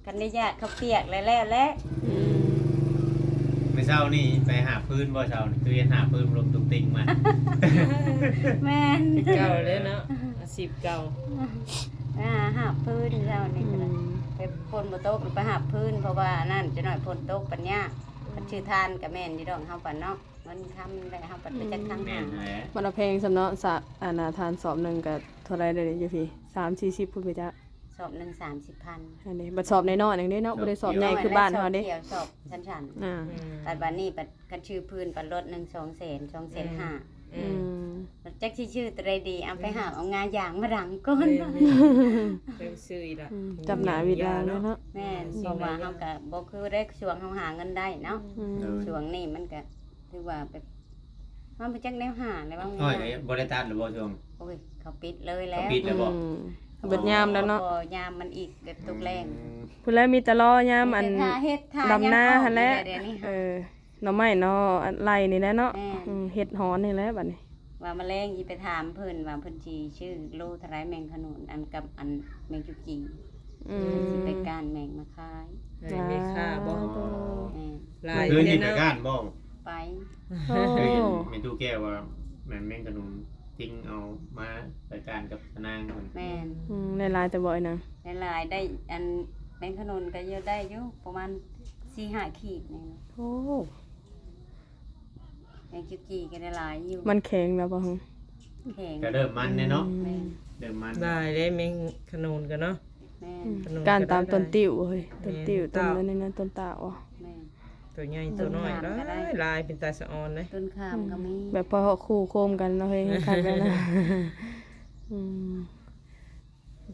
ຄັນໄດ້ຢາກເຂົ້າປຽກແລ້ວແຫຼະ. ອືມ ມື້ເຊົ້ານີ້ໄປຫາບຟືນບໍ່ເຊົ້ານີ້? ຄືເຫັນຫາບຟືນລົມຕຸງຕິງມາ. ແມ່ນ ເກົ່າເລີຍເນາະ ອາຊີບເກົ່າ. ໄປຫາຫາບຟືນເຊົ້ານີ້ກໍໄດ້. ອືມ ແບບຝົນບໍ່ຕົກໄປຫາບຟືນ ເພາະວ່າອັນນັ້ນ ຈັກໜ້ອຍຝົນຕົກປັນຍາກ. ອືມ ຄັນຊື້ຖ່ານກໍແມ່ນຢູ່ດອກ ເຮົາປານເນາະ ເງິນຄຳແຫຼະ ເຮົາປານໄປຈັກທາງຫາ. ແມ່ນແຫຼະ ມັນເອົາແພງສ່ຳເນາະ. ສະ ອັນນ່າ ຖ່ານສອບໜຶ່ງກໍເທົ່າໃດເດ ຢູ່ພີ້ ສາມສີ່ສິບພຸ້ນໄປຈັກ. ສອບໜຶ່ງສາມສິບພັນ. ອັນນີ້ບັດສອບນ້ອຍໆໜຶ່ງເດ້ເນາະ ບໍ່ໄດ້ສອບໃຫຍ່ຄືບ້ານເຮົາເດ້. ສອບຂຽວ ສອບຊັ້ນໆ. ອ່າ ອືມ ບັດບາດນີ້ບັດຄັນຊື້ພື້ນ ບັດລົດໜຶ່ງ ສອງແສນ ສອງແສນຫ້າ. ອືມ ອືມ ຈັກຊິຊື້ຕົວໃດດີ ເອົາໄປຫາເອົາງາຢາງມາດັງກ່ອນ. ແມ່ນໆ ໄປຊື້ອີກລະ. ອືມ ຈັບໜ້າວິດລາວເນາະ. ແມ່ນ ເພາະວ່າເຮົາກໍບໍ່ຄືໄດ້ຊ່ວງເຮົາຫາເງິນໄດ້ເນາະ. ອືມ ໂດຍ ຊ່ວງນີ້ມັນກໍຖືວ່າແບບ ມັນບໍ່ຈັກແນວຫາແລ້ວວ່າ. ອ້ອຍກໍບໍ່ໄດ້ຕັດແລ້ວບໍ່ຊ່ວງ? ໂອ້ຍ ເຂົາປິດເລີຍແລ້ວ. ເຂົາປິດແລ້ວບໍ່? ອືມ ເບິດຍາມແລ້ວເນາະ. ພໍຍາມມັນອີກແບບຕົກແລງ. ອືມ ພຸ້ນແຫຼະ ມີແຕ່ລໍຍາມອັນ ມີແຕ່ຖ້າເຮັດ ຖ້າດຳນາຫັ້ນແຫຼະ. ດຽວນີ້ ເອີ ໜໍ່ໄມ້ໜໍ່ໄລ່ນີ້ແຫຼະເນາະ. ແມ່ນ ອືມ ເຮັດຮອນນີ້ແຫຼະບັດນີ້. ວ່າມາແລງຊິໄປຖາມເພິ່ນວ່າເພິ່ນຊິຊື້ໂລເທົ່າໃດ ແມງຂະໜູນ ອັນກັບອັນແມງຈຸກີ. ອືມ ເພິ່ນຊິໄປກ້ານແມງມາຂາຍ. ໃຫ້ແມ່ຄ້າບໍ່? ອໍ ແມ່ນ. ຫຼາຍ ເມື່ອຄືນນີ້ໄປກ້ານບໍ່? ໄປ. ໂອ້ ຄືແມ່ຕູ້ແກ້ວວ່າແມ່ນແມງຂະໜູນຕິງເອົາມາໄປກ້ານກັບສະນາງເພິ່ນ. ແມ່ນ. ອືມ ໄດ້ຫຼາຍແຕ່ບໍ່ ໄອ້ນາງ? ໄດ້ຫຼາຍ ໄດ້ອັນແມງຂະໜູນກໍຢູ່ ໄດ້ຢູ່ປະມານສີ່ຫ້າຂີດນີ້. ໂອ້ ແມງຈຸກີກໍໄດ້ຫຼາຍຢູ່. ມັນແຂງແລ້ວບໍ່? ແຂງ ກໍເລີ່ມມັນແລ້ວເນາະ. ອືມ ແມ່ນ ເລີ່ມມັນ. ຫຼາຍເດ້ແມງຂະໜູນກໍເນາະ. ແມ່ນ. ອືມ ຂະໜູນ ກ້ານຕາມຕົ້ນຕິ້ວເຮີ້ຍ. ແມ່ນ ຕົ້ນ ຕົ້ນນັ້ນ ຕົ້ນຕາວ. ແມ່ນ. ໂຕໃຫຍ່ໂຕນ້ອຍຫຼາຍໆ ເປັນຕາສະອອນເດ້. ຕົ້ນຂາມກໍມີ. ອືມ ແບບພໍເຮົາຄູ່ໂຄມກັນເນາະເຮີ້ຍ ຄັກແລ້ວນະ. ອືມ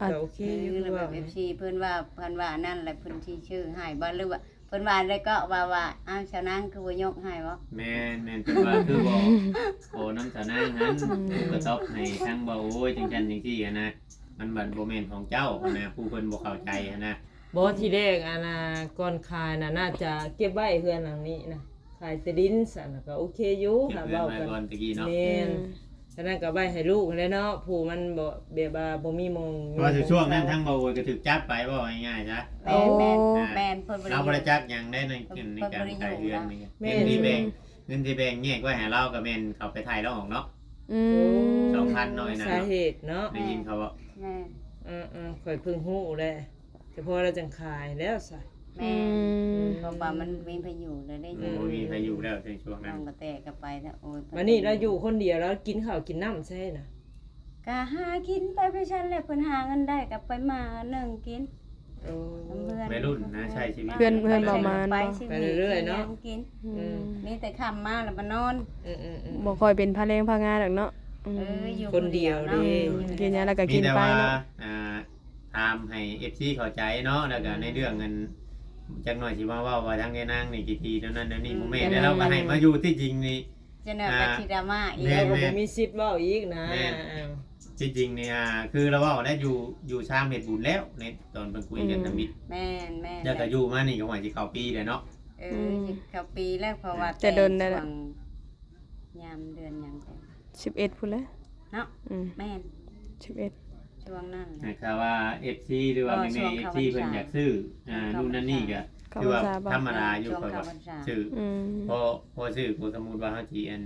ກໍໂອເຄຢູ່. ແບບ ເອັຟຊີ ເພິ່ນວ່າ ເພິ່ນວ່າອັນນັ້ນແຫຼະ ເພິ່ນຊິຊື້ໃຫ້ບໍ່ ຫຼືວ່າ ເພິ່ນວ່າໄດ້ເກາະວ່າ ວ່າ ອ້າວ ສາວນາງຄືບໍ່ຍົກໃຫ້ບໍ່? ແມ່ນໆ ເພິ່ນວ່າຄືບໍ່ຂໍນຳສາວນາງຫັ້ນ. ອືມ ກະຕອບໃຫ້ທາງບ່າວໂອຍ ຈັ່ງຊັ້ນຈັ່ງຊີ້ຫັ້ນນະ ມັນບັດບໍ່ແມ່ນຂອງເຈົ້າຫັ້ນນະ ຜູ້ເພິ່ນບໍ່ເຂົ້າໃຈຫັ້ນນະ. ບໍ່ ທີແລກອັນນ່າ ກ່ອນຂາຍນະ ໜ້າຈະເກັບໄວ້ເຮືອນຫຼັງນີ້ນະ ຂາຍທີ່ດິນຊັ້ນນະ ກໍໂອເຄຢູ່ ເກັບເຮືອນໄວ້ກ່ອນຕະກີ້ເນາະ. ແມ່ນ. ອືມ ສະນັ້ນກໍໄວ້ໃຫ້ລູກຫັ້ນແຫຼະເນາະ ຜູ້ມັນບໍ່ ແບບວ່າບໍ່ມີໝ່ອງຢູ່. ວ່າແຕ່ຊ່ວງນັ້ນທາງບ່າວໂອຍກໍຖືກຈັບໄປ ເວົ້າງ່າຍໆຊະ. ແມ່ນໆ. ອ່າ ແມ່ນ ເພິ່ນບໍ່ໄດ້ ລາວບໍ່ໄດ້ຈັບຫຍັງໃດ ໃນ ໃນການຂາຍເຮືອນນີ້. ແມ່ນ. ເງິນທີ່ແບ່ງ ເງິນທີ່ແບ່ງແຍກໄວ້ໃຫ້ລາວກໍແມ່ນເຂົາໄປຖ່າຍລາວອອກເນາະ. ອືມ ສອງພັນນ້ອຍນະ. ສາເຫດເນາະ ໄດ້ຍິນເຂົາເວົ້າ. ແມ່ນ. ເອີໆ ຂ້ອຍເພິ່ງຮູ້ແຫຼະ. ແຕ່ພໍລາວຈັ່ງຂາຍແລ້ວຊະ. ແມ່ນ. ອືມ ເພາະວ່າມັນບໍ່ມີໃຜຢູ່ແລ້ວເດ້. ອືມ ບໍ່ມີໃຜຢູ່ແລ້ວໃນຊ່ວງນັ້ນ. ນ້ອງກະແຕກໍໄປແລ້ວ. ໂອ້ຍ ບາດນີ້ລາວຢູ່ຄົນດຽວ ລາວກິນເຂົ້າກິນນ້ຳໃສນະ? ກະຫາກິນໄປໄປຊັ້ນແຫຼະ ເພິ່ນຫາເງິນໄດ້ກໍໄປມາໜຶ່ງກິນ. ໂອ້ ນຳເພື່ອນ ໄວລຸ້ນນະ ໃຊ້ຊີວິດ ເພື່ອນເພື່ອນເວົ້າມາ ໄປຊື້ ເອີ ເລື້ອຍໆເນາະ ກິນ ອືມ ມີແຕ່ຄ່ຳມາແລ້ວມານອນ ອືມໆໆ ບໍ່ຄ່ອຍເປັນພະແລງພະງາດອກເນາະ ອືມ ເອີ ຢູ່ຄົນດຽວເດ້ ກິນຫຍັງແລ້ວກໍກິນໄປເນາະ ມີແຕ່ວ່າ ອ່າ ຖາມໃຫ້ເອັຟຊີເຂົ້າໃຈເນາະ ແລ້ວກໍໃນເລື່ອງອັນ ຈັກໜ້ອຍຊິມາເວົ້າວ່າທາງຍານາງນີ້ຂີ້ຖີ່ແນວນັ້ນແນວນີ້ ອືມ ບໍ່ແມ່ນ ແລ້ວເຮົາກໍໃຫ້ມາຢູ່ ທີ່ຈິງນີ້ ຈະໜ້ອຍກໍຊິດຣາມາອີກ ແມ່ນໆ ບໍ່ມີສິດເວົ້າອີກນະ ແມ່ນ ອ່າ ທີ່ຈິງນີ້ ອ່າ ຄືລາວເວົ້າແລ້ວ ຢູ່ ຢູ່ຊາມເຮັດບຸນແລ້ວ ໃນຕອນເພິ່ນຄຸຍກັນທຳອິດ ອືມ ແມ່ນໆ ແລ້ວກໍຢູ່ມານີ້ກໍຫວາຍຊິເຂົ້າປີແລ້ວເນາະ ເອີ ອືມ ຊິເຂົ້າປີແລ້ວ ເພາະວ່າ ແຕ່ດົນແລ້ວ ແຕ່ຊ່ວງຍາມເດືອນຫຍັງ ສິບເອັດພຸ້ນແຫຼະເນາະ ອືມ ແມ່ນ ສິບເອັດ ຊ່ວງນັ້ນແຫຼະ ຖ້າວ່າເອັຟຊີ ຫຼືວ່າແມ່ໆ ເອັຟຊີ ເພິ່ນຢາກຊື້ ອ່າ ນູ່ນນັ້ນນີ້ກໍ ຄືວ່າທຳມະດາຢູ່ ຂ້ອຍວ່າຊື້ ອືມ ພໍ ພໍຊື້ ສົມມຸດວ່າເຮົາຊິອັນ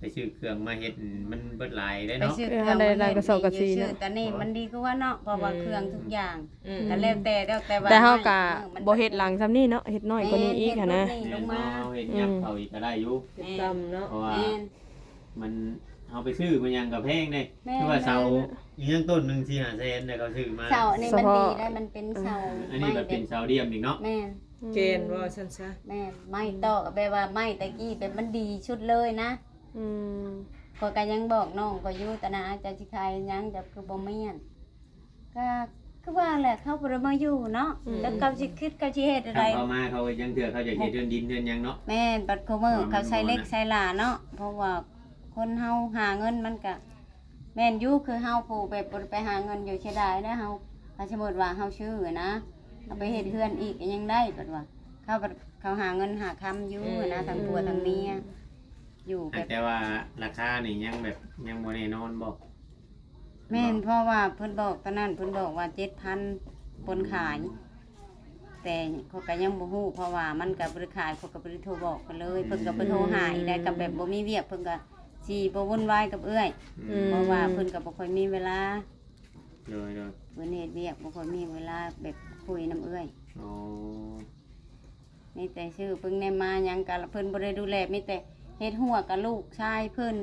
ໄປຊື້ເຄື່ອງມາເຮັດ ມັນເບິດຫຼາຍເດ້ເນາະ ໄປຊື້ເຄື່ອງມາເຮັດ ເອີ ເຮົາໄດ້ຫຼາຍກະສອບກະສີ ຊື້ ເນາະ ຕອນນີ້ມັນດີກວ່າເນາະ ເພາະວ່າ ອືມ ເຄື່ອງທຸກຢ່າງ ອືມ ກໍແລ້ວແຕ່ ແລ້ວແຕ່ວ່າ ແຕ່ເຮົາກະ ໄມ້ ເອີ ມັນ ບໍ່ເຮັດຫຼັງຊ່ຳນີ້ເນາະ ເຮັດນ້ອຍກວ່ານີ້ອີກຫັ້ນນະ ແມ່ນ ເຮັດນ້ອຍ ເຮົາເຮັດ ອືມ ຫຍັບເຂົ້າອີກກໍໄດ້ຢູ່ ແມ່ນ ເຮັດຕ່ຳເນາະ ເພາະວ່າ ແມ່ນ ມັນ ເຮົາໄປຊື້ມັນຫຍັງກໍແພງເດ້ ແມ່ນ ຄືວ່າເສົາ ແມ່ນ ອີ່ຫຍັງຕົ້ນໜຶ່ງສີ່ຫ້າແສນ ແລ້ວເຂົາຊື້ມາ ເສົານີ້ມັນດີໄດ້ ມັນເປັນເສົາ ອັນນີ້ມັນເປັນເສົາດ້ຽມອີກເນາະ ແມ່ນ ເກນວ່າຊັ້ນຊະ ແມ່ນ ໄມ້ຕອກ ແບບວ່າໄມ້ແຕ່ກີ້ແບບມັນດີສຸດເລີຍນະ ອືມ ຂ້ອຍກໍຍັງບອກນ້ອງຂ້ອຍຢູ່ ຕະນາ ເຈົ້າຊິຂາຍຫຍັງ ເຈົ້າຄືບໍ່ມ້ຽນ ກໍຄືວ່າແຫຼະ ເຂົາບໍ່ໄດ້ມາຢູ່ເນາະ ອືມ ແລ້ວເຂົາຊິຄິດ ເຂົາຊິເຮັດແນວໃດ ເຂົາມາ ເຂົາຍັງເທື່ອ ເຂົາຢາກເຮັດເຮືອນດິນເຮືອນຫຍັງເນາະ ແມ່ນ ບັດຄູ່ມື້ເຂົາໃສ່ເຫຼັກໃສ່ຫຼ້າເນາະ ເພາະວ່າຄົນເຮົາຫາເງິນມັນກໍ ແມ່ນຢູ່ ຄືເຮົາຜູ້ແບບບໍ່ໄດ້ໄປຫາເງິນຢູ່ ເສຍດາຍເດ້ເຮົາ ຖ້າສົມມຸດວ່າເຮົາຊື້ນະ ເຮົາໄປເຮັດເຮືອນອີກກໍຍັງໄດ້ ບັດວ່າ ເຂົາ ເຂົາຫາເງິນຫາຄຳຢູ່ນະ ທັງຜົວທັງເມຍ ຢູ່ແບບ ແຕ່ວ່າລາຄານີ້ຍັງແບບ ຍັງບໍ່ແນ່ນອນບໍ່? ແມ່ນ ເພາະວ່າເພິ່ນບອກຕອນນັ້ນ ເພິ່ນບອກວ່າເຈັດພັນຄົນຂາຍ ແຕ່ຂ້ອຍກໍຍັງບໍ່ຮູ້ ເພາະວ່າມັນກໍບໍ່ໄດ້ຂາຍ ຂ້ອຍກໍບໍ່ໄດ້ໂທບອກເພິ່ນເລີຍ ເພິ່ນກໍບໍ່ໂທຫາອີກໄດ໋ ກໍແບບບໍ່ມີວຽກ ເພິ່ນກໍຊິບໍ່ວຸ່ນວາຍກັບເອື້ອຍ ອືມ ເພາະວ່າເພິ່ນກໍບໍ່ຄ່ອຍມີເວລາ ໂດຍໆ ເພິ່ນເຮັດວຽກ ບໍ່ຄ່ອຍມີເວລາແບບຄຸຍນຳເອື້ອຍ ອໍ ມີແຕ່ຊື້ເພິ່ນແນມມາຫຍັງກໍເພິ່ນບໍ່ໄດ້ດູແລ ມີແຕ່ເຮັດຮົ້ວກັບລູກຊາຍເພິ່ນ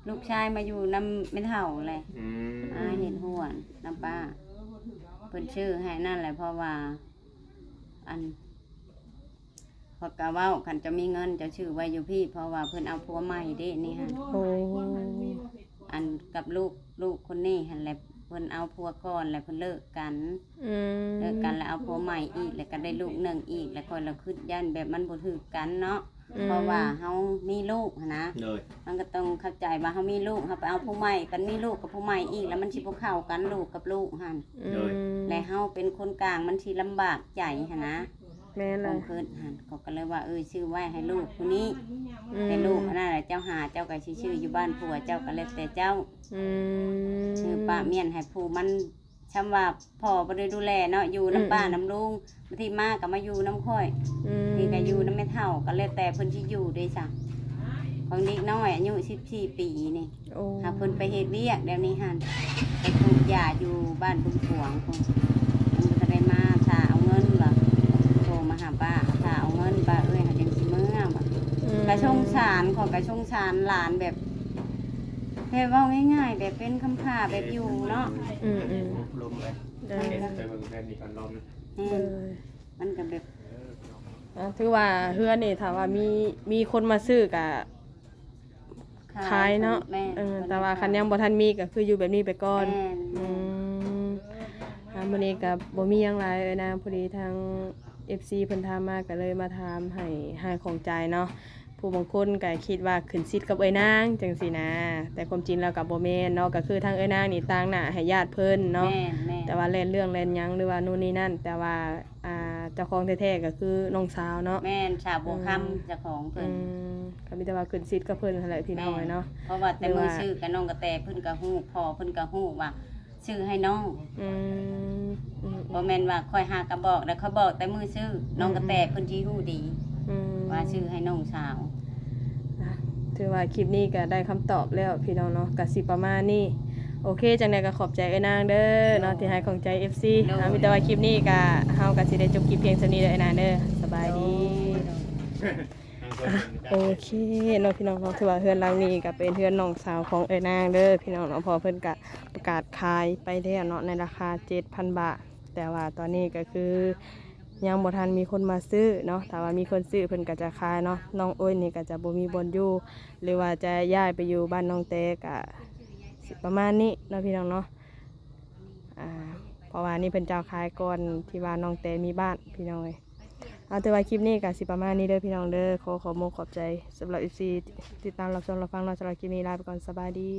ລູກຊາຍມາຢູ່ນຳແມ່ເຖົ້າແຫຼະ ອືມ ອ່າ ເຮັດຮົ້ວນຳປ້າ ເພິ່ນຊື້ໃຫ້ນັ້ນແຫຼະ ເພາະວ່າ ອັນ ຂ້ອຍກໍເວົ້າ ຄັນເຈົ້າມີເງິນເຈົ້າຊື້ໄວ້ຢູ່ພີ້ ເພາະວ່າເພິ່ນເອົາຜົວໃໝ່ເດ້ນີ້ຫັ້ນ ໂອ້ ອັນກັບລູກ ລູກຄົນນີ້ຫັ້ນແຫຼະ ເພິ່ນເອົາຜົວກ່ອນແລ້ວເພິ່ນເລີກກັນ ອືມ ເລີກກັນແລ້ວເອົາຜົວໃໝ່ອີກ ແລ້ວກໍໄດ້ລູກໜຶ່ງອີກ ແລ້ວຂ້ອຍລະຄິດຢ້ານແບບມັນບໍ່ຖືກກັນເນາະ ອືມ ເພາະວ່າເຮົາມີລູກຫັ້ນນະ ໂດຍ ມັນກໍຕ້ອງເຂົ້າໃຈວ່າເຮົາມີລູກ ເຮົາໄປເອົາຜູ້ໃໝ່ ຄັນມີລູກກັບຜູ້ໃໝ່ອີກ ແລ້ວມັນຊິບໍ່ເຂົ້າກັນ ລູກກັບລູກຫັ້ນ ອືມ ໂດຍ ແລະເຮົາເປັນຄົນກາງ ມັນຊິລຳບາກໃຈຫັ້ນນະ ແມ່ນແຫຼະ ຄວາມຄິດຫັ້ນ ເຂົາກໍເລີຍວ່າ ເອີ ຊື້ໄວ້ໃຫ້ລູກຜູ້ນີ້ ອືມ ແຕ່ລູກອັນນັ້ນແຫຼະ ເຈົ້າຫາເຈົ້າກໍຊິຊື້ຢູ່ບ້ານຜົວເຈົ້າ ກໍແລ້ວແຕ່ເຈົ້າ ອືມ ຊື້ປ້າມ້ຽນໃຫ້ຜູ້ມັນ ຊ່ຳວ່າພໍ່ບໍ່ໄດ້ດູແລເນາະ ຢູ່ນຳ ອືມ ປ້ານຳລຸງ ບາງທີມາກໍມາຢູ່ນຳຂ້ອຍ ອືມ ນີ້ກໍຢູ່ນຳແມ່ເຖົ້າ ກໍແລ້ວແຕ່ເພິ່ນຊິຢູ່ເດ້ຊະ ຂອງເດັກນ້ອຍອາຍຸສິບສີ່ປີນີ້ ໂອ້ ຫາເພິ່ນໄປເຮັດວຽກ ດຽວນີ້ຫັ້ນ ໄປປູກຢາຢູ່ບ້ານບຶງຂວາງພຸ້ນ ຍັງບໍ່ທັນໄດ້ມາ ຖ້າເອົາເງິນວ່າ ໂທມາຫາປ້າ ຖ້າເອົາເງິນ ປ້າເອີຍ ຫາຈັ່ງຊິເມືອວ່າ ອືມ ກໍສົງສານ ຂ້ອຍກໍສົງສານຫຼານແບບ ແບບເວົ້າງ່າຍໆ ແບບເປັນຄຳພ້າ ແບບຢູ່ເນາະ ອືມໆ ລົມໄປ ເອີ ໄປເບິ່ງເຮືອນນີ້ກ່ອນ ລອມ ອືມ ມັນກໍແບບ ອ່າ ຖືວ່າເຮືອນນີ້ ຖ້າວ່າມີ ມີຄົນມາຊື້ກໍຂາຍເນາະ ແມ່ນ ເອີ ແຕ່ວ່າຄັນຍັງບໍ່ທັນມີກໍຄືຢູ່ແບບນີ້ໄປກ່ອນ ແມ່ນ ອືມ ອ່າ ມື້ນີ້ກໍບໍ່ມີຫຍັງຫຼາຍເອື້ອຍນາງ ພໍດີທາງເອັຟຊີເພິ່ນຖາມມາ ກໍເລີຍມາຖາມໃຫ້ຫາຍຂ້ອງໃຈເນາະ ຜູ້ບາງຄົນກໍຄິດວ່າຂຶ້ນສິດກັບເອື້ອຍນາງຈັ່ງຊີ້ນະ ແຕ່ຄວາມຈິງແລ້ວກໍບໍ່ແມ່ນເນາະ ກໍຄືທາງເອື້ອຍນາງນີ້ຕາງໜ້າໃຫ້ຍາດເພິ່ນເນາະ ແມ່ນໆ ແຕ່ວ່າແລ່ນເລື່ອງແລ່ນຫຍັງ ຫຼືວ່າໂນ່ນນີ້ນັ້ນ ແຕ່ວ່າ ອ່າ ເຈົ້າຂອງແທ້ໆກໍຄືນ້ອງສາວເນາະ ແມ່ນ ສາວບົວຄຳ ເອີ ເຈົ້າຂອງເພິ່ນ ອືມ ກໍມີແຕ່ວ່າຂຶ້ນສິດກັບເພິ່ນຫັ້ນແຫຼະພີ່ນ້ອງເອີຍເນາະ ເພາະວ່າແຕ່ມື້ຊື້ກັບນ້ອງກະແຕ ເພິ່ນກໍຮູ້ ພໍ່ເພິ່ນກໍຮູ້ວ່າ ຊື້ໃຫ້ນ້ອງ ອືມ ອືມ ບໍ່ແມ່ນວ່າຂ້ອຍຫາກະບອກ ແລ້ວຂ້ອຍບອກແຕ່ມື້ຊື້ ອືມ ນ້ອງກະແຕເພິ່ນຊິຮູ້ດີ ອືມ ວ່າຊື້ໃຫ້ນ້ອງສາວ ອ່ະ ຖືວ່າຄລິບນີ້ກໍໄດ້ຄຳຕອບແລ້ວພີ່ນ້ອງເນາະ ກໍຊິປະມານນີ້ ໂອເຄ ຈັ່ງໃດກໍຂອບໃຈເອື້ອຍນາງເດີເນາະ ໂດຍ ທີ່ໃຫ້ຂອງໃຈເອັຟຊີ ໂດຍ ອ່າ ມີແຕ່ວ່າຄລິບນີ້ກໍ ເຮົາກໍຊິໄດ້ຈົບຄລິບພຽງສ່ຳນີ້ເດີເອື້ອຍນາງເດີ ສະບາຍດີ ໂດຍ ໂດຍ ໂອເຄເນາະພີ່ນ້ອງເນາະ ຖືວ່າເຮືອນຫຼັງນີ້ກໍເປັນເຮືອນນ້ອງສາວຂອງເອື້ອຍນາງເດີພີ່ນ້ອງເນາະ ເພາະເພິ່ນກໍປະກາດຂາຍໄປແລ້ວເນາະ ໃນລາຄາເຈັດພັນບາດ ແຕ່ວ່າຕອນນີ້ກໍຄືຍັງບໍ່ທັນມີຄົນມາຊື້ເນາະ ຖ້າວ່າມີຄົນຊື້ເພິ່ນກໍຈະຂາຍເນາະ. ນ້ອງໂອ້ຍນີ້ກໍຈະບໍ່ມີບ່ອນຢູ່ ຫຼືວ່າຈະຍ້າຍໄປຢູ່ບ້ານນ້ອງແຕກໍຊິປະມານນີ້ເນາະພີ່ນ້ອງເນາະ. ອ່າ ເພາະວ່ານີ້ເພິ່ນເຈົ້າຂາຍກ່ອນທີ່ວ່ານ້ອງແຕມີບ້ານ ພີ່ນ້ອງເອີຍ. ເອົາ ແຕ່ວ່າຄລິບນີ້ກໍຊິປະມານນີ້ເດີພີ່ນ້ອງເດີ. ຂໍຂອບມຸກຂອບໃຈສຳລັບເອັຟຊີທີ່ຕິດຕາມຮັບຊົມຮັບຟັງເນາະ. ສຳລັບຄລິບນີ້ລາໄປກ່ອນ ສະບາຍດີ.